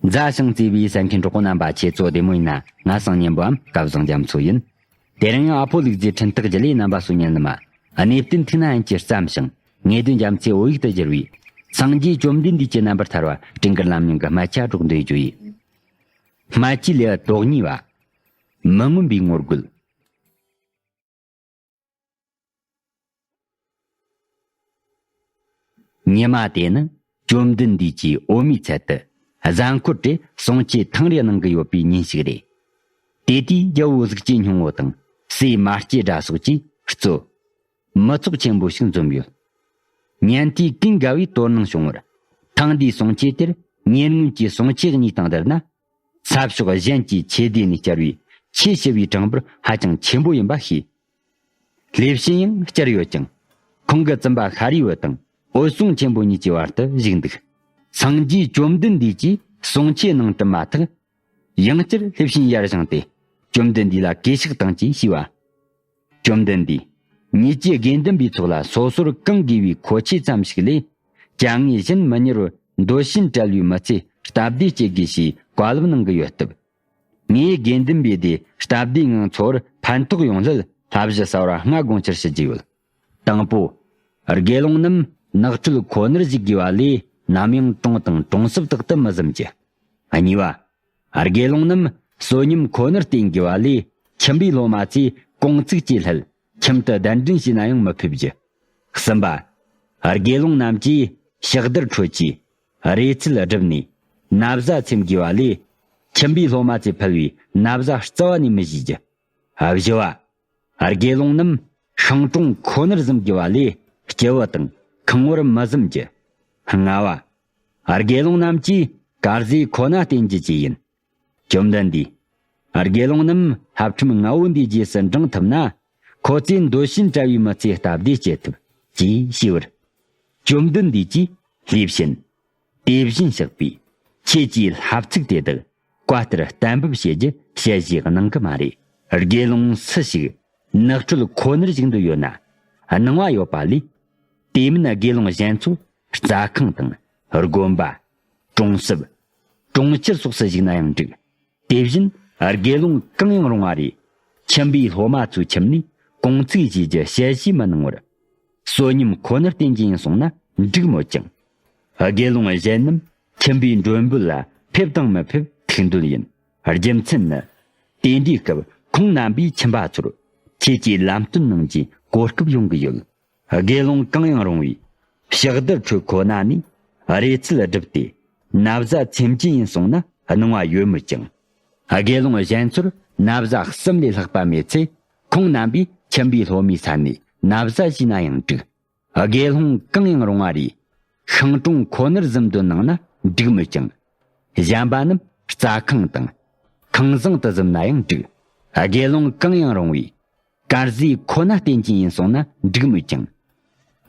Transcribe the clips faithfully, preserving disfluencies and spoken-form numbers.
མཛའ་ཞིང་བརྩེ་བའི་གསན་མཁན་གྲོགས་པོ་རྣམ་པ། ཁྱེད་ཚོ་བདེ་མོ་ཡིན་ན། ང་སང་ཉན་པའམ་སྐལ་བཟང་རྒྱ་མཚོ་ཡིན། དེ་རིང་ཡང་ཨ་ཕོ་ལུག་རྫིའི་འཕྲིན་ཐག་བརྒྱུད་ལས་རྣམ་པ་སུ་ཉན་ནི་མ། གནས་བརྟན་ཐུགས་ན་ཡིན་གྱི་བརྩམས་ཤིང་། ངེས་དོན་རྒྱ་མཚོའི་བོད་ཡིག་ཏུ་བསྒྱུར་བའི། སངས་རྒྱས་བཅོམ་ལྡན་འདས་ཀྱི་རྣམ་པར་ཐར་བ་སྤྲིན་དཀར་ལམ་རྙིང་གི་སྨད་ཆ་སྒྲོག་འདོད་རྒྱུ་ཡིན། སྨད་ཆའི་ལེའུ་དོག་གཉིས་པ། མི་མངོན་པའི་ངོ་རྒོལ། ཉི་མ་དེ་ནི་བཅོམ་ལྡན་འདས་ཀྱིས་འོད་མའི་ཚལ་དུ་གཟའ་འཁོར་རེ་གསུང་ཆོས་ཐེངས་རེ་གནང་གི་ཡོད་པའི་ཉིན་ཞིག་རེད། དེ་དུས་རྒྱལ་པོ་གཟུགས་ཅན་སྙིང་པོ་དང་སྲས་མ་སྐྱེས་དགྲ་སོགས་ཀྱིས་གཙོས། མི་ཚོགས་ཆེན་པོ་ཞིག་འཛོམས་ཡོད། ཉན་ཐོས་ཀུན་དགའ་བོས་དོ་སྣང་བྱུང་བར། ཐེངས་འདིའི་གསུང་ཆོས་དེར་ཉེ་སྔོན་གྱི་གསུང་ཆོས་གཉིས་དང་བསྡུར་ན། ས་ཕྱོགས་གཞན་གྱི་ཆོས་སྡེ་ནས་བཅར་བའི་ཆོས་ཞུ་བའི་གྲངས་འབོར་ཧ་ཅང་ཆེན་པོ་ཡིན་པ་ཤེས། ལྷས་བྱིན་ཡང་བཅར་ཡོད་ཀྱང་། ཁོང་གི་བཙུན་པ་ཤཱ་རིའི་བུ་དང་འོད་སྲུང་ཆེན་པོ་གཉིས་ཀྱི་བར་དུ་བཞུགས་འདུག། སངས་རྒྱས་བཅོམ་ལྡན་འདས་ཀྱིས་གསུང་ཆོས་གནང་གྲུབ་མ་ཐག། ཡང་བསྐྱར་ལྷས་བྱིན་ཡར་བཞེངས་ཏེ། བཅོམ་ལྡན་འདས་ལ་གུས་ཕྱག་བཏང་ཅེས་ཞུས་པ། བཅོམ་ལྡན་འདས། ཉིད་ཀྱིས་དགེ་འདུན་པའི་ཚོགས་ལ་སོ་སོར་གང་དགོས་པའི་མཁོ་ཆས་ཙམ་ཞིག་ལས། ཅང་ངེས་གཞན་མི་གཉེར་བར་འདོད་ཞེན་བྲལ་བའི་མི་ཚེ་སྟབས་བདེ་སྐྱེལ་དགོས་ཞེས་བཀའ་སློབ་གནང་གི་ཡོད་སྟབས། ངས་དགེ་འདུན་པའི་སྡེ་སྟབས་བདེའི་ངང་འཚོ་བར་ཕན་ཐོགས་ཡོང་སླད་བསླབ་གཞི་གསར་བ་ལྔ་དགོངས་འཆར་ཞུ་རྒྱུ་ཡོད། དང་པོ། དགེ་སློང་རྣམས་ནགས་ཁྲོད་ཁོ་ནར་བཞུགས་དགོས་པ་ལས་ནམ་ཡང་གྲོང་དང་གྲོང་གསེབ་དག་ཏུ་མི་གཟིམ་རྒྱུ། གཉིས་པ། དགེ་སློང་རྣམས་བསོད་སྙོམས་ཁོ་ནར་བརྟེན་དགོས་པ་ལས་ཁྱིམ་པའི་སློབ་མ་ཚོས་གུང་ཚིགས་ཀྱི་སླད་ཁྱིམ་དུ་གདན་འདྲེན་བྱས་ན་ཡང་མི་ཕོད་རྒྱུ། གསུམ་པ། དགེ་སློང་རྣམས་ཀྱིས་ཕྱག་དར་ཁྲོད་ཀྱི་རས་ཚལ་བསྒྲུབས་ནས་ན་བཟའ་ཚེམ་དགོས་པ་ལས་ཁྱིམ་པའི་སློབ་མ་ཚོས་ཕུལ་བའི་ན་བཟའ་རྩ་བ་ནས་མི་བཞེས་རྒྱུ། བཞི་བ། དགེ་སློང་རྣམས་ཤིང་གྲོང་ཁོ་ནར་གཟིམ་དགོས་པ་ལས་སྐྱིད་པོ་དང་ཁང་བར་མི་གཟིམ་རྒྱུ། ལྔ་བ། དགེ་སློང་རྣམས་ཀྱིས་དཀར་ཟས་ཁོ་ན་བསྟེན་རྒྱུ་བཅས་ཡིན། བཅོམ་ལྡན་འདས། དགེ་སློང་རྣམས་བསླབ་ཁྲིམས་ལྔ་བོ་འདིའི་རྗེས་སུ་འབྲང་ཐུབ་ན། ཁོ་ཚོས་འདོད་ཞེན་བྲལ་བའི་མི་ཚེ་སྟབས་བདེ་སྐྱེལ་ཐུབ་ཅེས་ཞུས་པར། བཅོམ་ལྡན་འདས་ཀྱིས་ལྷས་བྱིན། དེ་བཞིན་གཤེགས་པས་ཁྱེད་ཀྱིས་ལྷ་ཚིག་དེ་དག་བཀའ་ལྟར་གཏན་འབེབས་བྱེད་རྒྱུ་ཞལ་བཞེས་གནང་གི་མ་རེད། དགེ་སློང་སུ་ཞིག་ནགས་ཁྲོད་ཁོ་ནར་བཞུགས་འདོད་ཡོད་ན་གནང་བ་ཡོད་པ་ལས། དེ་མིན་དགེ་སློང་གཞན་ཚོ་རྩྭ་ཁང་དང་དགོན་པ། གྲོང་གསེབ། གྲོང་ཁྱེར་སོགས་སུ་བཞུགས་ན་ཡང་འགྲིག། དེ་བཞིན་དགེ་སློང་གང་ཡང་རུང་བ་རེ་ཁྱིམ་པའི་སློབ་མ་ཚོའི་ཁྱིམ་ནས་གུང་ཚིགས་བཞེས་རྒྱུ་ཞལ་བཞེས་མི་གནང་བར། བསོད་སྙོམས་ཁོ་ནར་བརྟེན་རྒྱུ་ཡིན་གསུངས་ན་འགྲིག་མོད་ཀྱང་། དགེ་སློང་གཞན་རྣམས་ཁྱིམ་པའི་མགྲོན་འབོད་ལ་ཕེབས་དང་མི་ཕེབས་ཐུགས་འདོད་ཡིན། རྒྱུ་མཚན་ནི། དེ་འདྲའི་སྐབས་ཁོང་རྣམ་པས་ཁྱིམ་པ་ཚོར་ཁྱེད་ཀྱིས་ལམ་སྟོན་གནང་རྒྱུའི་གོ་སྐབས་ཡོང་གི་ཡོད། དགེ་སློང་གང་ཡང་རུང་བས་ཕྱག་དར་ཁྲོད་ཁོ་ན་ནས་རས་ཚལ་བསྒྲུབས་ཏེ་ན་བཟའ་ཚེམ་གྱིན་ཡིན་གསུངས་ན་གནང་བ་ཡོད་མོད་ཀྱང་། དགེ་སློང་གཞན་ཚོར་ན་བཟའ་གསུམ་ལས་ལྷག་པ་མེད་ཚེ། ཁོང་རྣམ་པས་ཁྱིམ་པའི་སློབ་མའི་ས་ནས་ན་བཟའ་བཞེས་ན་ཡང་འགྲིག། དགེ་སློང་གང་ཡང་རུང་བ་རེས་ཤིང་གྲོང་ཁོ་ནར་གཟིམ་འདོད་གནང་ན་འགྲིག་མོད་ཀྱང་། གཞན་པ་རྣམས་རྩྭ་ཁང་དང་ཁང་བཟང་དུ་གཟིམ་ན་ཡང་འགྲིག། དགེ་སློང་གང་ཡང་རུང་བས་དཀར་ཟས་ཁོ་ན་བསྟེན་གྱིན་ཡིན་གསུངས་ན་འགྲིག་མོད་ཀྱང་།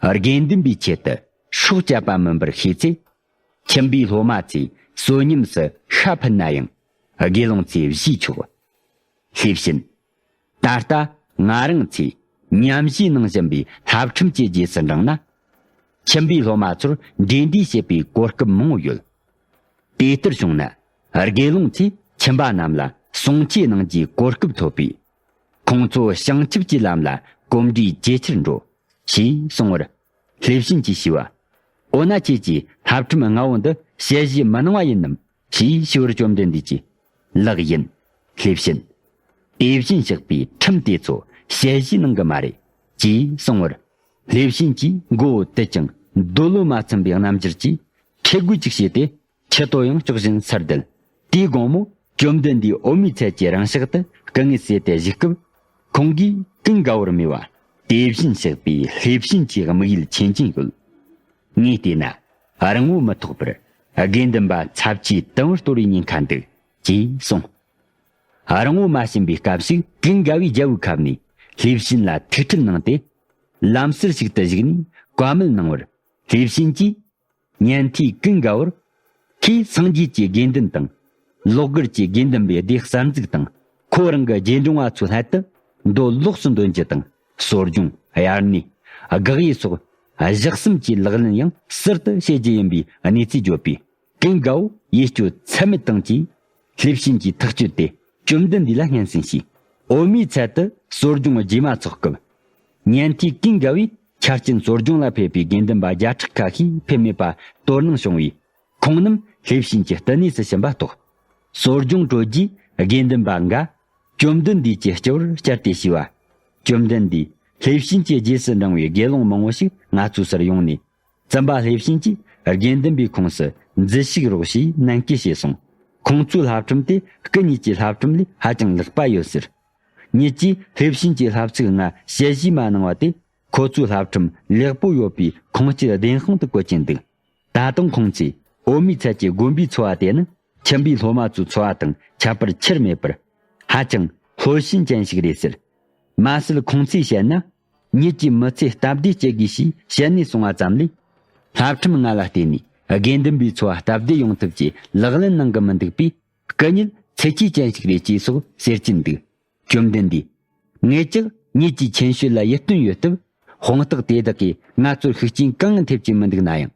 དགེ་འདུན་པའི་ཆེད་དུ་སྲོག་བཅད་པ་མིན་པར་ཤེས་ཚེ། ཁྱིམ་པའི་སློབ་མ་ཚོས་བསོད་སྙོམས་སུ་ཤ་ཕུད་ན་ཡང་དགེ་སློང་ཚོས་བཞེས་ཆོག། ལྷས་བྱིན། ད་ལྟ་ང་རང་ཚོས་མཉམ་ཞུགས་གནང་བཞིན་པའི་བསླབ་ཁྲིམས་ཀྱི་རྗེས་སུ་འབྲངས་ན། ཁྱིམ་པའི་སློབ་མ་ཚོར་འབྲེལ་འདྲིས་བྱེད་པའི་གོ་སྐབས་མང་བོ་ཡོད། དེ་ལྟར་བྱུང་ན་དགེ་སློང་ཚོས་ཁྱིམ་པ་རྣམས་ལ་གསུང་ཆོས་གནང་རྒྱུའི་གོ་སྐབས་ཐོབ་པས། ཁོང་ཚོ་བྱང་ཆུབ་ཀྱི་ལམ་ལ་གོམས་འདྲིས་ཇེ་ཆེར་འགྲོ། ཞེས་གསུངས་པར། ལྷས་བྱིན་གྱིས་ཞུས་པ། འོ་ན་ཁྱེད་ཀྱིས་བསླབ་ཁྲིམས་ལྔ་བོ་འདི་ཞལ་བཞེས་མི་གནང་བ་ཡིན་ནམ། ཞེས་ཞུ་བར་བཅོམ་ལྡན་འདས་ཀྱིས། ལགས་ཡིན། ལྷས་བྱིན། དེ་བཞིན་གཤེགས་པས་ཁྲིམས་དེ་ཚོ་ཞལ་བཞེས་གནང་གི་མ་རེད། ཅེས་གསུངས་པར། ལྷས་བྱིན་གྱིས་མགོ་བོ་དུད་ཅིང་འདོད་བློ་མ་ཚིམ་པའི་རྣམ་འགྱུར་གྱིས་ཁྲེལ་དགོད་ཅིག་བྱས་ཏེ། ཁྲི་ཏོ་ཡང་ལྕོགས་བཞིན་སར་བསྡད། དེའི་དགོང་མོ་བཅོམ་ལྡན་འདས་འོད་མའི་ཚལ་གྱི་རང་ཤག་ཏུ་སྐུ་ངལ་གསོས་ཏེ་བཞུགས་སྐབས། ཁོང་གིས་ཀུན་དགའ་བོར་སྨྲས་པ། དེ་བཞིན་གཤེགས་པའི་ལྷས་བྱིན་གྱི་དམིགས་ཡུལ་མཁྱེན་གྱིན་ཡོད། ངས་བལྟས་ན་རིང་བོ་མི་ཐོགས་པར་དགེ་འདུན་པ་ཚབས་ཆེའི་དུམ་བུར་གཏོར་བའི་ཉེན་ཁ་འདུག། ཅེས་གསུངས། རིང་བོ་མ་ཕྱིན་པའི་སྐབས་ཤིག་ཀུན་དགའ་བོས་རྒྱལ་པོའི་ཁབ་ནས་ལྷས་བྱིན་ལ་ཐུགས་ཁྲལ་གནང་སྟེ། ལམ་ཟུར་ཞིག་ཏུ་བཞུགས་ནས་བཀའ་མོལ་གནང་བར། ལྷས་བྱིན་གྱིས། ཉན་ཐོས་ཀུན་དགའ་བོར། ཁོས་སངས་རྒྱས་ཀྱི་དགེ་འདུན་དང་། ལོག་སྒར་གྱི་དགེ་འདུན་པའི་སྡེ་གསར་འཛུགས་དང་། ཁོ་རང་གི་རྗེས་འབྲང་བ་ཚོའི་སླད་དུ་མདོ་ལོགས་སུ་འདོན་རྒྱུ་དང་། གསོ་སྦྱོང་། དབྱར་གནས། དགག་དབྱེ་སོགས་བཞག་གསུམ་གྱི་ལག་ལེན་ཡང་ཟུར་དུ་བྱེད་རྒྱུ་ཡིན་པའི་གནས་ཚུལ་བརྗོད་པས། ཀུན་དགའ་བོ་ཡིད་སྐྱོ་ཚད་མེད་བཏང་གིས། ལྷས་བྱིན་གྱིས་ཐག་གཅོད་དེ་བཅོམ་ལྡན་འདས་ལ་སྙན་སེང་ཞུས། འོད་མའི་ཚལ་དུ་གསོ་སྦྱོང་རྗེས་མ་འཚོགས་སྐབས། ཉན་ཐོས་ཀུན་དགའ་བོས་ཆ་རྐྱེན་གསོ་སྦྱོང་ལ་ཕེབས་པའི་དགེ་འདུན་པ་བརྒྱ་ཕྲག་ཁ་ཤས་ཕེབས་མེད་པ་དོ་སྣང་བྱུང་བས། ཁོང་རྣམས་ལྷས་བྱིན་གྱི་བསྟི་གནས་སུ་ཕྱིན་པ་རྟོགས། གསོ་སྦྱོང་གྲོལ་རྗེས་དགེ་འདུན་པ་འགའ། བཅོམ་ལྡན་འདས་ཀྱི་སྤྱི་བོར་བཅར་ཏེ་ཞུས་པ། བཅོམ་ལྡན་འདས། ལྷས་བྱིན་གྱི་རྗེས་སུ་འབྲང་བའི་དགེ་སློང་མང་བོ་ཞིག་ང་ཚོའི་སར་ཡོང་ནས། བཙུན་པ་ལྷས་བྱིན་གྱིས་དགེ་འདུན་པའི་ཁོངས་སུ་འཛུལ་ཞུགས་རོགས་ཞེས་ནན་སྐུལ་བྱས་སོང་། ཁོང་ཚོའི་བསླབ་ཁྲིམས་དེ་སྐུ་ཉིད་ཀྱི་བསླབ་ཁྲིམས་ལས་ཧ་ཅང་ལེགས་པ་ཡོད་ཟེར། ཉིད་ཀྱིས་ལྷས་བྱིན་གྱི་བསླབ་ཚིགས་ལྔ་དཔྱད་ཞིབ་མ་གནང་བ་དེ། ཁོ་ཚོའི་བསླབ་ཁྲིམས་ལེགས་པོ་ཡོད་པའི་ཁུངས་སྐྱེལ་བདེན་དཔང་དུ་བཀོད་ཀྱིན་འདུག། ད་དུང་ཁོང་ཚོས་འོད་མའི་ཚལ་གྱི་དགོན་པའི་འཚོ་བ་དེ་ནི་ཁྱིམ་པའི་སློབ་མ་ཚོའི་འཚོ་བ་དང་ཁྱད་པར་ཆེར་མེད་པར། ཧ་ཅང་ལྷོད་ཞེན་ཅན་ཞིག་རེད་ཟེར། མ་ཟད་ཁོང་ཚོས་བཤད་ན། ཉིད་ཀྱི་མི་ཚེ་སྟབས་བདེ་སྐྱེལ་དགོས་ཞེས་བཤད་ནས་སོང་བ་ཙམ་ལས། བསླབ་ཁྲིམས་ལྔ་ལ་བརྟེན་ནས་དགེ་འདུན་པའི་འཚོ་བ་སྟབས་བདེ་ཡོང་ཐབས་ཀྱི་ལག་ལེན་གནང་གི་མི་འདུག་པས། སྐུ་ཉིད་ཚེ་སྐྱིད་ཅན་ཞིག་རེད་ཅེས་སོགས་ཟེར་གྱིན་འདུག། བཅོམ་ལྡན་འདས། ངེད་ཅག་ཉིད་ཀྱི་མཁྱེན་དཔྱོད་ལ་ཡིད་རྟོན་ཡོད་སྟབས། དཔང་རྟགས་དེ་དག་གིས་ང་ཚོར་ཤུགས་རྐྱེན་གང་ཡང་ཐེབས་ཀྱི་མི་འདུག་ན་ཡང་།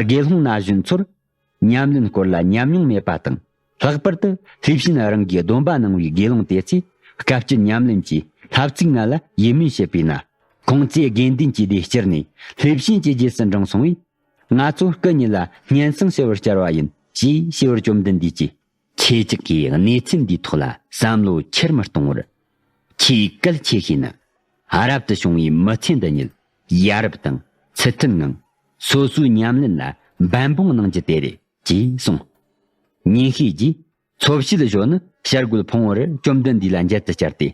དགེ་སློང་ན་གཞོན་ཚོར་ཉམས་ལེན་སྐོར་ལ་ཉམས་མྱོང་མེད་པ་དང་། ལྷག་པར་དུ་ལྷས་བྱིན་རང་གིས་སྡོམ་པ་གནང་བའི་དགེ་སློང་དེ་ཚོས་སྐབས་ཀྱི་ཉམས་ལེན་གྱི་བསླབ་ཚིགས་ལྔ་ལ་ཡིད་སྨོན་བྱེད་པས་ན། ཁོང་ཚོས་དགེ་འདུན་གྱི་སྡེ་བསྐྱུར་ནས་ལྷས་བྱིན་གྱི་རྗེས་སུ་འབྲངས་སོང་བས། ང་ཚོ་སྐུ་ཉིད་ལ་སྙན་སེང་ཞུ་བར་བཅར་བ་ཡིན་ཞེས་ཞུས་པར། བཅོམ་ལྡན་འདས་ཀྱིས། ཁྱེད་ཅག་གིས་གནས་ཚུལ་འདིའི་ཐོག་ལ་བསམ་བློ་ཆེར་མི་གཏོང་བར། ཁྱེད་གལ་ཆེ་ཤོས་ནི། རབ་ཏུ་བྱུང་བའི་མི་ཚེ་འདི་ཉིད་ཡ་རབས་དང་ཚུལ་མཐུན་ངང་སོ་སོའི་ཉམས་ལེན་ལ་འབད་འབུངས་གནང་རྒྱུ་དེ་རེད་ཅེས་གསུངས། ཉིན་ཤས་རྗེས་ཚོ་བྱེད་གཞོན་ནི་བྱ་རྒོད་ཕུང་བོར་བཅོམ་ལྡན་འདས་ལ་མཇལ་དུ་བཅར་ཏེ།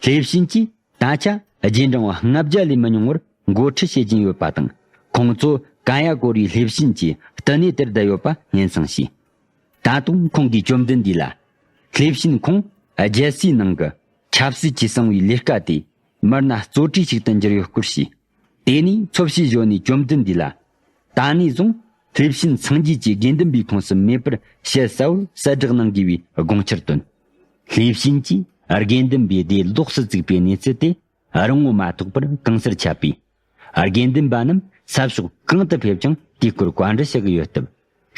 ལྷས་བྱིན་གྱིས་ད་ཆ་རྗེས་འབྲང་བ་ལྔ་བརྒྱ་ལས་མི་ཉུང་བར་འགོ་ཁྲིད་བྱེད་ཀྱིན་ཡོད་པ་དང་། ཁོང་ཚོ་ཀ་ཡ་ཀོ་རིའི་ལྷས་བྱིན་གྱི་བསྟི་གནས་དེར་བསྡད་ཡོད་པ་སྙན་སེང་ཞུས། ད་དུང་ཁོང་གིས་བཅོམ་ལྡན་འདས་ལ། ལྷས་བྱིན་ཁོང་རྒྱལ་སའི་ནང་གི་ཆབ་སྲིད་ཀྱིས་གསང་བའི་ལས་ཀ་དེ་མི་སྣ་གཙོ་གྲས་ཤིག་ཏུ་འགྱུར་ཡོད་སྐོར་ཞུས། དེ་ནས་ཚོ་བྱེད་གཞོན་ནུས་བཅོམ་ལྡན་འདས་ལ། ད་ནས་བཟུང་ལྷས་བྱིན་སངས་རྒྱས་ཀྱི་དགེ་འདུན་པའི་ཁོངས་སུ་མེད་པར་ཞལ་གསལ་བོར་གསལ་བསྒྲགས་གནང་དགོས་པའི་དགོངས་འཆར་བཏོན། ལྷས་བྱིན་གྱིས་དགེ་འདུན་པའི་སྡེ་ལོགས་སུ་བཙུགས་པའི་གནས་ཚུལ་དེ་རིང་ངོ་མ་ཐོགས་པར་གང་སར་ཁྱབ་པས། དགེ་འདུན་པ་རྣམས་ས་ཕྱོགས་གང་དུ་ཕེབས་ཀྱང་དེའི་སྐོར་བཀའ་འདྲི་ཞུ་གི་ཡོད་སྟབས།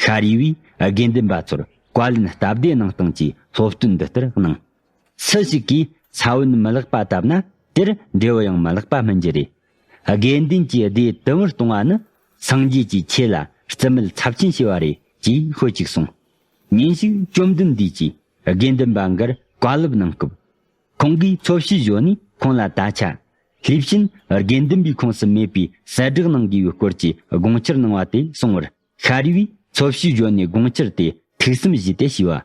ཤཱ་རིའི་བུས་དགེ་འདུན་པ་ཚོར་བཀའ་ལན་སྟབས་བདེ་གནང་སྟངས་ཀྱི་སློབ་སྟོན་འདི་ལྟར་གནང་། སུ་ཞིག་གིས་ས་བོན་མི་ལེགས་པ་བཏབ་ན་དེར་འབྲས་བུ་ཡང་མི་ལེགས་པ་སྨིན་རྒྱུ་རེད། དགེ་འདུན་གྱི་སྡེ་དུམ་བུར་གཏོང་བ་ནི་སངས་རྒྱས་ཀྱིས་ཁྱེད་ལ་བརྩི་མེད་ཚབས་ཆེན་བྱས་པ་རེད་ཅེས་ཤོད་ཅིག་གསུངས། ཉིན་ཞིག་བཅོམ་ལྡན་འདས་ཀྱིས་དགེ་འདུན་པ་འགར་བཀའ་སློབ་གནང་སྐབས། ཁོང་གིས་ཚོ་བྱེད་གཞོན་ནུས་ཁོང་ལ་ད་ཆ་ལྷས་བྱིན་དགེ་འདུན་པའི་ཁོངས་སུ་མེད་པའི་གསལ་བསྒྲགས་གནང་དགོས་པའི་སྐོར་གྱི་དགོངས་འཆར་གནང་བ་དེ་གསུངས་པར། ཤཱ་རིའི་བུས་ཚོ་བྱེད་གཞོན་ནུས་དགོངས་འཆར་དེ་ཐུགས་བསམ་བཞེས་ཏེ་ཞུས་པ།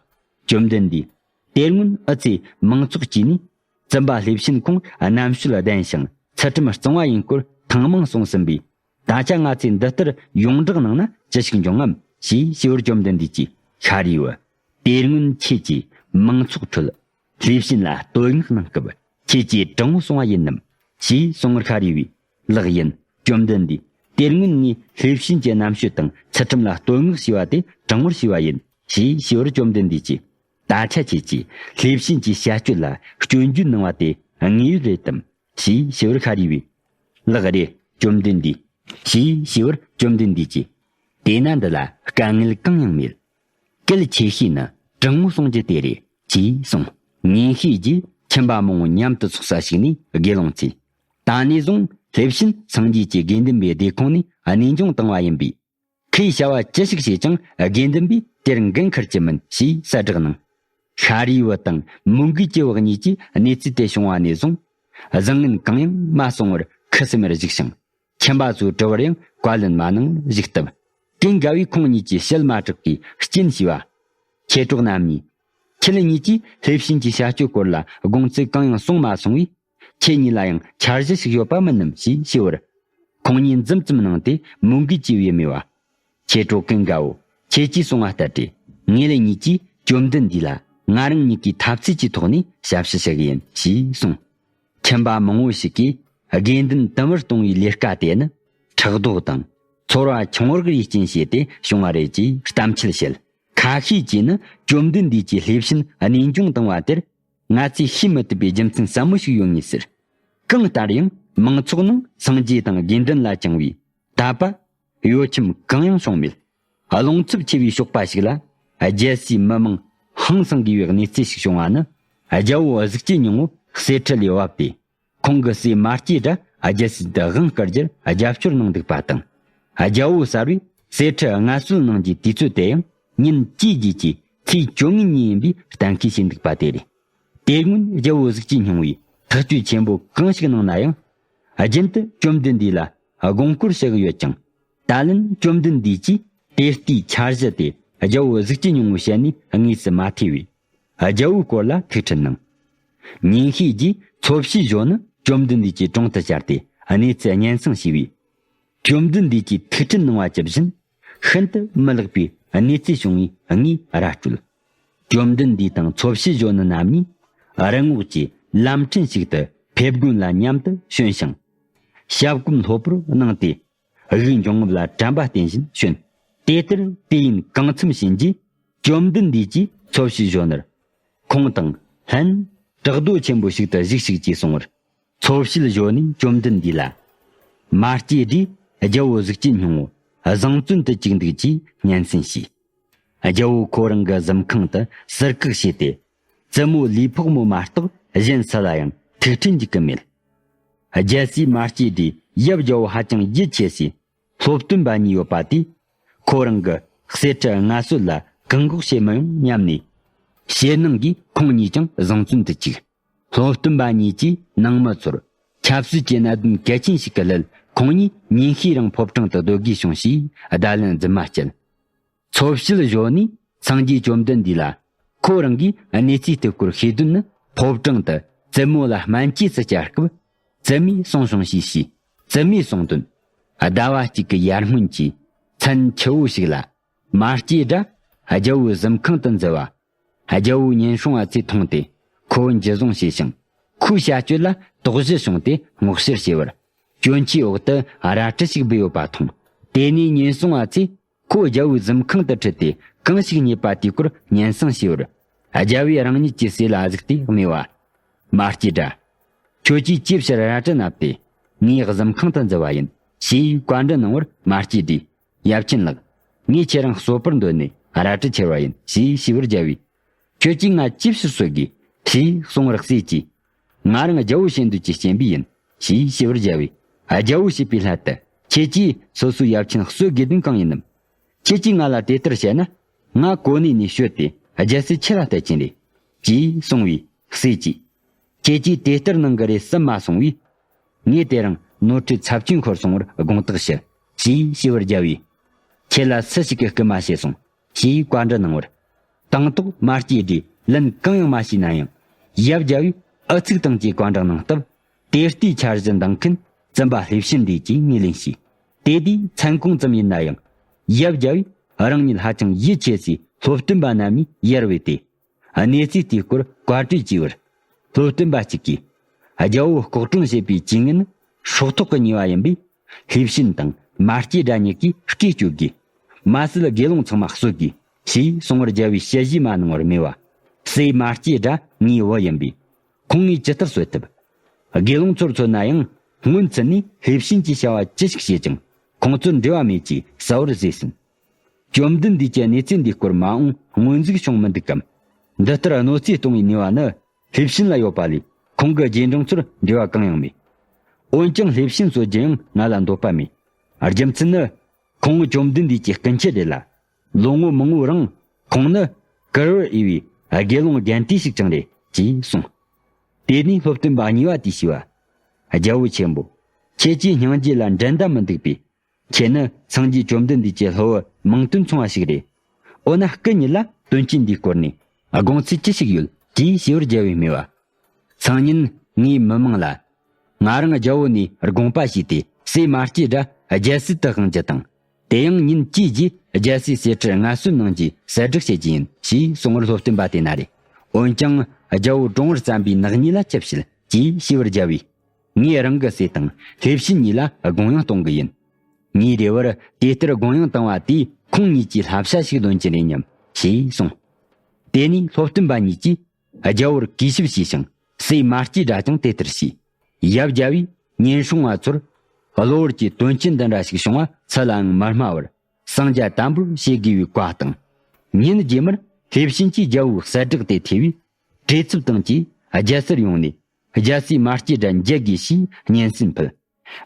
བཅོམ་ལྡན་འདས། དེ་སྔོན་ཨུ་ཚོས་མང་ཚོགས་ཀྱིས་ནི། བཙུན་པ་ལྷས་བྱིན་ཁོང་རྣམ་དཔྱོད་ལྡན་ཞིང་ཚུལ་ཁྲིམས་གཙང་བ་ཡིན་སྐོར་ཐེངས་མང་གསུངས་ཟིན་པས། ད་ཆ་ང་ཚོས་འདི་ལྟར་ཡོངས་བསྒྲགས་གནང་ན་ཅི་ཞིག་འབྱུང་ངམ་ཞེས་ཞུས་པར། བཅོམ་ལྡན་འདས་ཀྱིས། ཤཱ་རིའི་བུ། དེ་སྔོན་ཁྱེད་ཀྱིས་མང་ཚོགས་ཁྲོད་ལྷས་བྱིན་ལ་བསྟོད་བསྔགས་གནང་སྐབས་ཁྱེད་ཀྱིས་དྲང་བོ་གསུང་བ་ཡིན་ནམ་ཞེས་གསུངས་པར། ཤཱ་རིའི་བུས། ལགས་ཡིན། བཅོམ་ལྡན་འདས། དེ་སྔོན་ངས་ལྷས་བྱིན་གྱི་རྣམ་དཔྱོད་དང་ཚུལ་ཁྲིམས་ལ་བསྟོད་བསྔགས་ཞུས་པ་དེ་དྲང་བོར་ཞུས་པ་ཡིན་ཞེས་ཞུས་པར། བཅོམ་ལྡན་འདས་ཀྱིས། ད་ཆ་ཁྱེད་ཀྱིས་ལྷས་བྱིན་གྱི་བྱ་སྤྱོད་ལ་སྐྱོན་བརྗོད་གནང་བ་དེ་དངོས་ཡོད་རེད་དམ་ཞེས་ཞུས་པར། ཤཱ་རིའི་བུས། ལགས་རེད། བཅོམ་ལྡན་འདས། ཞེས་ཞུས་པར། བཅོམ་ལྡན་འདས་ཀྱིས། དེས་ན་འདི་ལ་དཀའ་ངལ་གང་ཡང་མེད། གལ་ཆེ་ཤོས་ནི་དྲང་མོ་གསུང་རྒྱུ་དེ་རེད་ཅེས་གསུངས། ཉིན་ཤས་རྗེས་ཁྱིམ་པ་མང་བོ་མཉམ་དུ་ཚོགས་ས་ཞིག་ནས་དགེ་སློང་ཚོས། ད་ནས་བཟུང་ལྷས་བྱིན་སངས་རྒྱས་ཀྱི་དགེ་འདུན་པའི་སྡེ་ཁོངས་ནས་གནས་འབྱུང་བཏང་བ་ཡིན་པས། ཁོས་བྱ་བ་ཅི་ཞིག་བྱས་ཀྱང་དགེ་འདུན་པས་དེར་འགན་འཁུར་གྱི་མིན་ཞེས་གསལ་བསྒྲགས་གནང་། ཤཱ་རིའི་བུ་དང་མོའུ་འགལ་གྱི་བུ་གཉིས་ཀྱིས་གནས་ཚུལ་དེ་བྱུང་བ་ནས་བཟུང་། བཟང་ངན་གང་ཡང་མ་གསུང་བར་ཁུ་སིམ་མེར་བཞུགས་ཤིང་། ཁྱིམ་པ་ཚོའི་དྲི་བར་ཡང་བཀའ་ལན་མ་གནང་བཞུགས་སྟབས། ཀུན་དགའ་བོས་ཁོང་གཉིས་ཀྱི་ཞལ་མ་གྲགས་པའི་རྐྱེན་ཞུས་པ། མཆེད་གྲོགས་རྣམ་གཉིས། ཁྱེད་གཉིས་ཀྱིས་ལྷས་བྱིན་གྱི་བྱ་སྤྱོད་སྐོར་ལ་དགོངས་ཚུལ་གང་ཡང་གསུངས་མ་སོང་བས། ཁྱེད་གཉིས་ལ་ཡང་འཆར་གཞི་ཞིག་ཡོད་པ་མིན་ནམ་ཞེས་ཞུས་པར། ཁོང་གཉིས་འཛུམ་ཙམ་གནང་སྟེ་མོའུ་འགལ་གྱི་བུས་སྨྲས་པ། མཆེད་གྲོགས་ཀུན་དགའ་བོ། ཁྱེད་ཀྱིས་གསུངས་པ་ལྟར་ཏེ། ངེད་གཉིས་ཀྱིས་བཅོམ་ལྡན་འདས་ལ་ང་རང་ཉིད་ཀྱི་ཐབས་ཚུལ་གྱི་ཐོག་ནས་ཞབས་ཞུ་ཞུ་གི་ཡིན་ཞེས་གསུངས། ཁྱིམ་པ་མང་བོ་ཞིག་གིས་དགེ་འདུན་དུམ་བུར་གཏོང་བའི་ལས་ཀ་དེ་ནི་ཕྲག་དོག་དང་ཚོར་བ་ཆུང་བར་གྱི་རྐྱེན་བྱས་ཏེ་བྱུང་བ་རེད་ཅེས་གཏམ་འཆལ་བཤད། ཁ་ཤས་ཀྱིས་ནི་བཅོམ་ལྡན་འདས་ཀྱིས་ལྷས་བྱིན་གནས་འབྱུང་བཏང་བ་དེར་ང་ཚོས་ཤེས་མི་ཐུབ་པའི་རྒྱུ་མཚན་ཟབ་མོ་ཞིག་ཡོད་ངེས་ཟེར། གང་ལྟར་ཡང་མང་ཚོགས་ནང་སངས་རྒྱས་དང་དགེ་འདུན་ལ་བཅངས་པའི་དད་པ་གཡོ་ཁྱིམ་གང་ཡང་བྱུང་མེད། རླུང་འཚུབ་ཆེ་བའི་ཞོགས་པ་ཞིག་ལ། རྒྱལ་སའི་མི་མང་ཧང་སངས་དགོས་པའི་གནས་ཚུལ་ཞིག་བྱུང་བ་ནི། རྒྱལ་པོ་གཟུགས་ཅན་སྙིང་པོ་གསེར་ཁྲི་ལས་བབས་ཏེ། ཁོང་གི་སྲས་མ་སྐྱེས་དགྲ་རྒྱལ་སྲིད་དུ་དབང་བསྐུར་རྒྱུར་རྒྱབ་སྐྱོར་གནང་འདུག་པ་དང་། རྒྱལ་པོ་གསར་བས་གསེར་ཁྲི་མངའ་གསོལ་གནང་རྒྱུའི་དུས་ཚོད་དེ་ཡང་ཉིན་བཅུའི་རྗེས་ཀྱི་ཚེས་བཅོ་ལྔའི་ཉིན་ཡིན་པའི་གཏན་འཁེལ་བྱས་འདུག་པ་དེ་རེད། དེ་སྔོན་རྒྱལ་པོ་གཟུགས་ཅན་སྙིང་པོས་ཐག་གཅོད་ཆེན་པོ་གང་ཞིག་གནང་ན་ཡང་། རྒྱུན་དུ་བཅོམ་ལྡན་འདས་ལ་དགོངས་སྐོར་ཞུ་གི་ཡོད་ཀྱང་། ད་ལན་བཅོམ་ལྡན་འདས་ཀྱིས་དེ་ལྟའི་འཆར་གཞི་དེ་རྒྱལ་པོ་གཟུགས་ཅན་སྙིང་པོའི་ཞལ་ནས་དངོས་སུ་མ་ཐོས་པས། རྒྱལ་པོའི་སྐོར་ལ་ཐུགས་ཁྲལ་གནང་། ཉིན་ཤས་རྗེས་འཚོ་བྱེད་གཞོན་ནུ་བཅོམ་ལྡན་འདས་ཀྱི་དྲུང་དུ་བཅར་ཏེ་གནས་ཚུལ་སྙན་སེང་ཞུས་པས། བཅོམ་ལྡན་འདས་ཀྱིས་ཐུགས་ཁྲལ་གནང་བ་ཇི་བཞིན་ཤིན་ཏུ་མི་ལེགས་པའི་གནས་ཚུལ་བྱུང་བས་ངས་ར་སྤྲོད། བཅོམ་ལྡན་འདས་དང་འཚོ་བྱེད་གཞོན་ནུ་རྣམ་གཉིས་རི་ངོགས་ཀྱི་ལམ་ཕྲན་ཞིག་ཏུ་ཕེབས་དགོན་ལ་མཉམ་དུ་བྱོན་ཞིང་། ཞབས་གོམ་ལྷོད་པོར་གནང་སྟེ། དབུགས་འབྱུང་རྔུབ་ལ་དྲན་པ་བརྟེན་བཞིན་བྱོན། དེ་ལྟར་དུས་ཡུན་གང་འཚམ་ཕྱིན་རྗེས། བཅོམ་ལྡན་འདས་ཀྱིས་འཚོ་བྱེད་གཞོན་ནུར། ཁོང་དང་ལྷན་བྲག་རྡོ་ཆེན་པོ་ཞིག་ཏུ་བཞུགས་ཤིག་ཅེས་གསུངས་པར། འཚོ་བྱེད་གཞོན་ནུས་བཅོམ་ལྡན་འདས་ལ། མ་སྐྱེས་དགྲས་རྒྱལ་པོ་གཟུགས་ཅན་སྙིང་པོ་བཟང་བཙོན་དུ་བཅུག་འདུག་ཅེས་སྙན་སེང་ཞུས། རྒྱལ་པོ་ཁོ་རང་གི་གཟིམ་ཁང་དུ་ཟུར་བཀག་བྱས་ཏེ། བཙུན་མོ་ལུས་འཕགས་མོ་མ་གཏོགས་གཞན་སུ་ལ་ཡང་ཐུགས་ཁྲལ་འཇུག་གི་མེད། རྒྱལ་སྲས་མ་སྐྱེས་དགྲས་ཡབ་རྒྱལ་པོ་ཧ་ཅང་ཡིད་ཆེས་སའི་སློབ་སྟོན་པ་གཉིས་ཡོད་པ་དེས། ཁོ་རང་གི་གསེར་ཁྲི་མངའ་གསོལ་ལ་བཀག་འགོག་བྱེད་མི་ཡོང་སྙམ་ནས། ཞེད་སྣང་གིས་ཁོང་གཉིས་ཀྱང་བཟང་བཙོན་དུ་བཅུག། སློབ་སྟོན་པ་གཉིས་ཀྱིས་ནང་མི་ཚོར་ཆབ་སྲིད་ཀྱི་གནད་དོན་གལ་ཆེན་ཞིག་གི་སླད། ཁོང་གཉིས་ཉིན་ཤས་རིང་ཕོ་བྲང་དུ་སྡོད་དགོས་བྱུང་ཞེས་བརྡ་ལན་རྫུན་མ་བསྐྱལ། འཚོ་བྱེད་གཞོན་ནུས་སངས་རྒྱས་བཅོམ་ལྡན་འདས་ལ། ཁོ་རང་གིས་གནས་ཚུལ་དེ་སྐོར་ཤེས་དོན་ནི། ཕོ་བྲང་དུ་བཙུན་མོ་ལ་སྨན་བཅོས་སུ་བཅར་སྐབས། བཙུན་མོས་གསུངས་བྱུང་ཞེས་ཞུས། བཙུན་མོས་གསུངས་དོན། ཟླ་བ་གཅིག་གི་ཡར་སྔོན་གྱི་མཚན་ཕྱི་པོ་ཞིག་ལ། མ་སྐྱེས་དགྲ་རྒྱལ་པོའི་གཟིམ་ཁང་དུ་འཛུལ་བ། རྒྱལ་པོ་ཉེན་སྲུང་བ་ཚོས་མཐོང་སྟེ། ཁོ་བོ་འཇུ་བཟུང་བྱས་ཤིང་། ཁོའི་བྱ་སྤྱོད་ལ་དོགས་གཞི་བྱུང་སྟེ་སྔོག་བཤེར་བྱས་པར། གྱོན་ཆས་འོག་ཏུ་རལ་གྲི་ཞིག་སྦས་ཡོད་པ་མཐོང་། དེ་ནས་ཉེན་སྲུང་བ་ཚོས་ཁོ་རྒྱལ་པོའི་གཟིམ་ཁང་དུ་ཁྲིད་དེ་གང་ཞིག་རྙེད་པ་དེའི་སྐོར་སྙན་སེང་ཞུས་པར། རྒྱལ་པོས་རང་ཉིད་ཀྱི་སྲས་ལ་གཟིགས་ཏེ་སྨྲས་པ། མ་སྐྱེས་དགྲ། ཁྱོད་ཀྱིས་ཅི་ཕྱིར་རལ་གྲི་མནབས་ཏེ། ངའི་གཟིམ་ཁང་དུ་འཛུལ་བ་ཡིན། ཞེས་བཀའ་འདྲི་གནང་བར། མ་སྐྱེས་དགྲས། ཡབ་ཆེན་ལགས། ངས་ཁྱེད་རང་གསོད་པར་འདོད་ནས་རལ་གྲི་ཁྱེར་བ་ཡིན། ཞེས་ཞུས་པར། རྒྱལ་པོས། ཁྱོད་ཀྱིས་ང་ཅི་ཕྱིར་གསོད་དགོས། ཞེས་གསུང་བར། སྲས་ཀྱིས། ང་རང་རྒྱལ་པོ་བྱེད་འདོད་ཀྱི་སྐྱེན་པས་ཡིན། ཞེས་ཞུས་པར། རྒྱལ་པོས། རྒྱལ་པོ་བྱེད་པའི་སླད་དུ་ཁྱེད་ཀྱིས་སོ་སོའི་ཡབ་ཆེན་གསོད་དགོས་དོན་གང་ཡིན་ནམ། ཁྱེད་ཀྱིས་ང་ལ་དེ་ལྟར་བཤད་ན། ང་གོ་གནས་ནས་བྱོལ་ཏེ་རྒྱལ་སྲིད་ཁྱེད་ལ་གཏད་ཀྱིན་རེད། ཅེས་གསུངས་པས། སྲས་ཀྱིས། ཁྱེད་ཀྱིས་དེ་ལྟར་གནང་གི་རེད་བསམ་མ་སོང་བས། ངས་དེ་རིང་ནོར་འཁྲུལ་ཚབས་ཆེན་འཁོར་སོང་བར་དགོངས་དག་ཞུ། ཞེས་ཞུས་པར། རྒྱལ་པོས། ཁྱེད་ལ་སུ་ཞིག་གིས་སྐུལ་མ་བྱས་སོང་། ཞེས་བཀའ་འདྲི་གནང་བར། དང་ཐོག་མ་སྐྱེས་དགྲས་ལན་གང་ཡང་མ་ཤེས་ན་ཡང་། ཡབ་རྒྱལ་པོས་ཨུ་ཚུགས་བཏང་རྗེས་བཀའ་འདྲི་གནང་སྟབས། དེ་ལྟའི་འཆར་གཞི་འདང་མཁན་བཙུན་པ་ལྷས་བྱིན་འདས་ཀྱིས་ངོས་ལེན་བྱས། དེ་དུས་མཚན་གུང་ཙམ་ཡིན་ན་ཡང་། ཡབ་རྒྱལ་པོས་རང་ཉིད་ཧ་ཅང་ཡིད་ཆེས་སའི་སློབ་སྟོན་པ་རྣམ་གཉིས་ཡར་བོས་ཏེ། གནས་ཚུལ་དེའི་སྐོར་བཀའ་གྲོས་བྱས་པར། སློབ་སྟོན་པ་གཅིག་གིས། རྒྱལ་པོ་ལྐོག་གྲོང་བྱེད་པའི་ཇུས་ངན་ནི་སྲོག་ཐོག་གི་ཉེས་པ་ཡིན་པས། ལྷས་བྱིན་དང་མ་སྐྱེས་དགྲ་གཉིས་ཀྱིས་སྐེ་གཅོད་དགོས། མ་ཟད་དགེ་སློང་ཚང་མ་གསོད་དགོས། ཞེས་གསུང་བར། རྒྱལ་པོས་དཔྱད་ཞིབ་མ་གནང་བར་སྨྲས་པ། སྲས་མ་སྐྱེས་དགྲ་ངའི་བུ་ཡིན་པས། ཁོང་ངས་ཇི་ལྟར་གསོད་ཐུབ། དགེ་སློང་ཚོར་མཚོན་ན་ཡང་སྔོན་ཚུད་ནས་ལྷས་བྱིན་གྱི་བྱ་བ་ཅི་ཞིག་བྱེད་ཀྱང་ཁོང་ཚོར་འབྲེལ་བ་མེད་ཅེས་གསལ་བོར་བཟོས་ཟིན། བཅོམ་ལྡན་འདས་ཀྱི་གནས་ཚུལ་འདིའི་སྐོར་མ་འོངས་སྔོན་འཛུགས་བྱུང་མི་འདུག་གམ། འདི་ལྟར་གནོད་འཚེ་གཏོང་བའི་ནུས་པ་ནི་ལྷས་བྱིན་ལ་ཡོད་པ་ལས་ཁོང་གི་རྗེས་འབྲང་ཚོར་འབྲེལ་བ་གང་ཡང་མེད། འོན་ཀྱང་ལྷས་བྱིན་གསོད་རྒྱུ་ཡང་ང་ལ་འདོད་པ་མེད། རྒྱུ་མཚན་ནི། ཁོང་བཅོམ་ལྡན་འདས་ཀྱི་སྐུ་མཆེད་རེད་ལ། ལོ་ངོ་མང་པོའི་རིང་ཁོང་ནི་གུ་རུར་འོས་པའི་དགེ་སློང་རྒྱན་ལྟས་ཤིག་ཀྱང་རེད་ཅེས་གསུངས། དེ་ནས་སློབ་སྟོན་པ་གཉིས་པ་དེས་ཞུས་པ། རྒྱལ་པོ་ཆེན་པོ། ཁྱེད་ཀྱི་སྙིང་རྗེ་ལ་འགྲན་ཟླ་མི་འདུག་པས། ཁྱེད་ནི་སངས་རྒྱས་བཅོམ་ལྡན་འདས་ཀྱི་སློབ་བུ་མིང་དོན་མཚུངས་པ་ཞིག་རེད། འོ་ན་སྐུ་ཉིད་ལ་དོན་རྐྱེན་འདིའི་སྐོར་ནས་དགོངས་ཚུལ་ཅི་ཞིག་ཡོད་ཅེས་ཞུ་བར། རྒྱལ་པོས་སྨྲས་པ། སང་ཉིན་ངས་མི་མང་ལ། ང་རང་རྒྱལ་པོ་ནས་དགོངས་པ་ཞུས་ཏེ་སྲས་མ་སྐྱེས་དགྲ་རྒྱལ་སྲིད་དུ་དབང་རྒྱུ་དང་། དེ་ཡང་ཉིན་བཅུའི་རྗེས་རྒྱལ་སྲས་གསེར་ཁྲིར་མངའ་གསོལ་གནང་རྒྱུའི་གསལ་བསྒྲགས་བྱེད་རྒྱུ་ཡིན་ཞེས་གསུང་བར། སློབ་སྟོན་པ་དེ་ན་རེ། འོན་ཀྱང་རྒྱལ་པོ་དྲུང་པར་བརྩམས་པའི་ནག་ཉེས་ལ་ཅི་བྱེད་ཅེས་ཞུས་པར། རྒྱལ་པོས། ངས་རང་གི་སྲས་དང་ལྷས་བྱིན་གཉིས་ལ་དགོངས་ཡངས་གཏོང་གི་ཡིན། ངའི་རེ་བར་དེ་ལྟར་དགོངས་ཡངས་བཏང་བ་དེས་ཁོང་གཉིས་ཀྱི་བསླབ་བྱ་ཞིག་ལོན་གྱི་རེད་སྙམ་ཞེས་གསུངས། དེ་ནས་སློབ་སྟོན་པ་གཉིས་ཀྱིས་རྒྱལ་པོར་གུས་ཞབས་བྱས་ཤིང་། སྲས་མ་སྐྱེས་དགྲ་ཀྱང་དེ་ལྟར་བྱས། ཡབ་རྒྱལ་པོས་ཉེན་སྲུང་བ་ཚོར། གློ་བུར་གྱི་དོན་རྐྱེན་འདི་འདྲ་ཞིག་བྱུང་བ་སུ་ལའང་མི་སྨྲ་བར། གསང་རྒྱ་དམ་པོར་བྱེད་དགོས་པའི་བཀའ་དང་། ཉིན་རྗེས་མར་ལྷས་བྱིན་གྱིས་རྒྱལ་པོའི་གསལ་བསྒྲགས་དེ་ཐོས་པས། བྲེལ་འཚུབ་བཏང་གིས་རྒྱལ་སར་ཡོང་ནས། རྒྱལ་སྲས་མ་སྐྱེས་དགྲ་མཇལ་དགོས་ཞེས་སྙན་སེང་ཕུལ།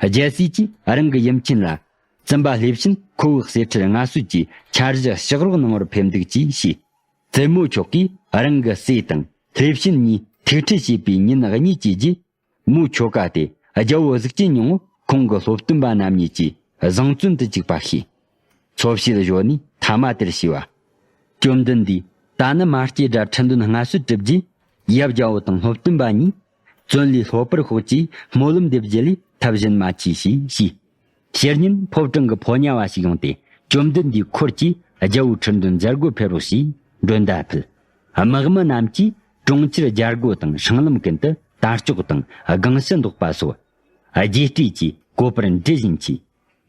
རྒྱལ་སྲས་ཀྱིས་རང་གི་ཡུམ་ཆེན་ལ། བཙུན་པ་ལྷས་བྱིན་ཁོ་བོའི་གསེར་ཁྲིར་མངའ་གསོལ་གྱིས། འཆར་གཞི་ཕྱག་རོགས་གནང་བར་ཕེབས་འདུག་ཅེས་ཞུས། བཙུན་མོ་མཆོག་གིས་རང་གི་སྲས་དང་ལྷས་བྱིན་གཉིས་ཐུག་འཕྲད་བྱས་པའི་ཉིན་གཉིས་ཀྱི་རྗེས། མོའི་ཁྱོ་ག་དེ་རྒྱལ་པོ་གཟུགས་ཅན་སྙིང་པོ་ཁོང་གི་སློབ་སྟོན་པ་རྣམ་གཉིས་ཀྱིས་བཟང་བཙོན་དུ་བཅུག་པ་ཤེས། འཚོ་བྱེད་གཞོན་ནུས་ཐ་མ་དེར་ཞུས་པ། བཅོམ་ལྡན་འདས་ད་ནི་མ་སྐྱེས་དགྲ་ཁྲི་འདོན་མངའ་གསོལ་གྲུབ་རྗེས། ཡབ་རྒྱལ་པོ་དང་སློབ་སྟོན་པ་གཉིས་བཙོན་ལས་སློབ་པར་ཤོག་ཅེས་སྨོན་ལམ་འདེབས་རྒྱུ་ལས་ཐབས་གཞན་མ་མཆིས་ཞེས་ཞུས། ཕྱི་ཉིན་ཕོ་བྲང་གི་ཕོ་ཉ་བ་ཞིག་ཡོང་སྟེ། བཅོམ་ལྡན་འདས་འཁོར་གྱིས་རྒྱལ་པོ་ཁྲི་འདོན་མཛད་སྒོར་ཕེབས་རོགས་ཞེས་མགྲོན་བརྡ་ཕུལ། དམག་མི་རྣམས་ཀྱིས་གྲོང་ཁྱེར་རྒྱལ་སྒོ་དང་སྲང་ལམ་ཀུན་ཏུ་དར་ལྕོག་དང་སྒང་ཕྱི་འདོགས་པ་སོགས་རྒྱས་སྤྲོས་ཀྱིས་བཀོད་པར་འདྲི་བཞིན་མཆིས།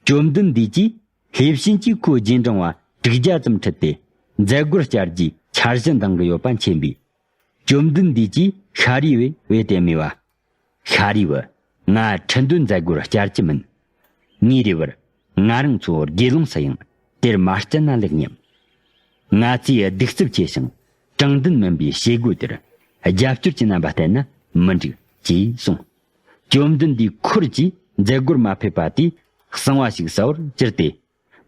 བཅོམ་ལྡན་འདས་ཀྱིས་ལྷས་བྱིན་གྱིས་ཁོའི་རྗེས་འབྲང་བ་དྲུག་བརྒྱ་ཙམ་ཁྲིད་དེ་མཛད་སྒོར་བཅར་རྒྱུའི་འཆར་གཞི་འདང་གི་ཡོད་པ་མཁྱེན་པས། བཅོམ་ལྡན་འདས་ཀྱིས་ཤཱ་རིའི་བུ་བོས་དེ་སྨྲས་པ། ཤཱ་རིའི་བུ། ང་ཁྲི་འདོན་མཛད་སྒོར་བཅར་གྱི་མིན། ངའི་རེ་བར་ང་རང་ཚོ་དགེ་སློང་སུ་ཡང་དེར་མ་བསྐྱལ་ན་ལེགས་སྙམ། ང་ཚོས་གདུག་རྩུབ་ཆེ་ཞིང་དྲང་བདེན་མིན་པའི་བྱེད་སྒོ་དེར་རྒྱབ་སྐྱོར་གྱི་རྣམ་པ་བསྟན་ན་མི་འགྲིག་ཅེས་གསུངས། བཅོམ་ལྡན་འདས་འཁོར་གྱིས་མཛད་སྒོར་མ་ཕེབས་པ་དེས་གསང་བ་ཞིག་གསལ་བར་གྱུར་ཏེ།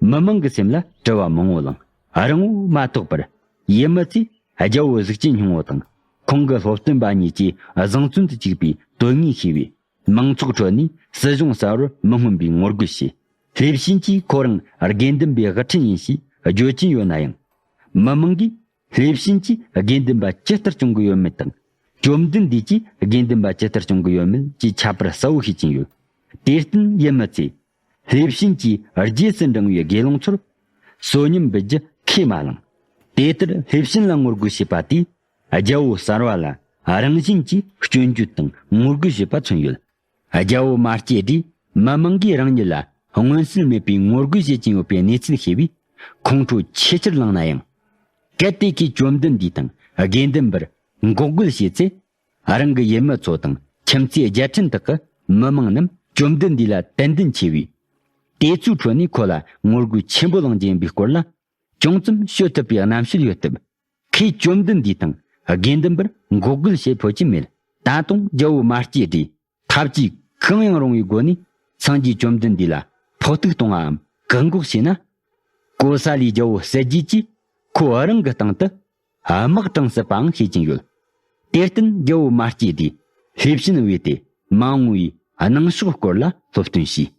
མི་མང་གི་སེམས་ལ་དྲི་བ་མང་པོ་ལངས། རིང་པོ་མ་ཐོགས་པར་ཡུལ་མི་ཚོས་རྒྱལ་པོ་གཟུགས་ཅན་སྙིང་པོ་དང་ཁོང་གི་སློབ་སྟོན་པ་གཉིས་ཀྱིས་བཟང་བཙོན་དུ་བཅུག་པའི་དོན་དངོས་ཤེས་པས། མང་ཚོགས་ཁྲོད་ནས་སྲིད་གཞུང་གསར་བར་མི་མངོན་པའི་ངོ་རྒོལ་བྱས། ལྷས་བྱིན་གྱིས་ཁོ་རང་དགེ་འདུན་པའི་དབུ་ཁྲིད་ཡིན་ཞེས་བརྗོད་ཀྱིན་ཡོད་ན་ཡང་། མི་མང་གིས་ལྷས་བྱིན་གྱིས་དགེ་འདུན་པ་ཇི་ལྟར་སྐྱོང་གི་ཡོད་མེད་དང་། བཅོམ་ལྡན་འདས་ཀྱིས་དགེ་འདུན་པ་ཇི་ལྟར་སྐྱོང་གི་ཡོད་མེད་ཀྱི་ཁྱད་པར་གསལ་བོ་ཤེས་ཀྱིན་ཡོད། དེར་བརྟེན་ཡུལ་མི་ཚོས། ལྷས་བྱིན་གྱིས་རྗེས་སུ་འབྲང་བའི་དགེ་སློང་ཚོར་གསོན་ཉམས་འབུལ་རྒྱུ་ཁས་མ་བླངས། དེ་ལྟར་ལྷས་བྱིན་ལ་ངོ་རྒོལ་བྱས་པ་དེས་རྒྱལ་པོ་གསར་བ་ལ་རང་བཞིན་གྱིས་སྐྱོན་བརྗོད་དང་ངོ་རྒོལ་བྱེད་པ་མཚོན་ཡོད། རྒྱལ་པོ་མ་སྐྱེས་དུས་མི་མང་གིས་རང་ཉིད་ལ་མངོན་གསལ་མེད་པའི་ངོ་རྒོལ་བྱེད་ཀྱིན་ཡོད་པའི་གནས་ཚུལ་ཤེས་པས་ཁོང་ཁྲོ་ཆེས་ཆེར་ལངས་ན་ཡང་། གལ་ཏེ་ཁོས་བཅོམ་ལྡན་འདས་དང་དགེ་འདུན་པར་འགོག་རྒོལ་བྱས་ཚེ། རང་གི་ཡུལ་མི་ཚོ་དང་ཁྱིམ་མཚེས་རྒྱལ་ཕྲན་དག་གི་མི་མང་རྣམས་བཅོམ་ལྡན་འདས་ལ་དད་འདུན་ཆེ་བས། དེ་ཚོའི་ཁྲོད་ནས་ཁོ་ལ་ངོ་རྒོལ་ཆེན་པོ་གླེང་རྒྱུ་ཡིན་པའི་སྐོར་ལ། ཅུང་ཙམ་ཤོད་ཐུབ་པའི་རྣམ་དཔྱོད་ཡོད་སྟབས། ཁོས་བཅོམ་ལྡན་འདས་དང་དགེ་འདུན་པར་འགོག་རྒོལ་བྱེད་ཕོད་ཀྱི་མེད། ད་དུང་རྒྱལ་པོ་མ་སྐྱེས་དུས་ཐབས་ཇུས་གང་ཡང་རུང་བའི་སྒོ་ནས་སངས་རྒྱས་བཅོམ་ལྡན་འདས་ལ་ཕོག་ཐུག་གཏོང་བའམ་བཀག་འགོག་བྱས་ན། ཀོ་ས་ལའི་རྒྱལ་པོ་གསལ་རྒྱལ་གྱིས་ཁོ་རང་གི་སྟེང་དུ་དམག་དྲངས་སྲིད་པའང་ཤེས་ཀྱིན་ཡོད། དེར་བརྟེན་རྒྱལ་པོ་མ་སྐྱེས་དུས་ལྷས་བྱིན་བོས་ཏེ་མ་འོངས་པའི་གནང་ཕྱོགས་སྐོར་ལ་སློབ་སྟོན་བྱས།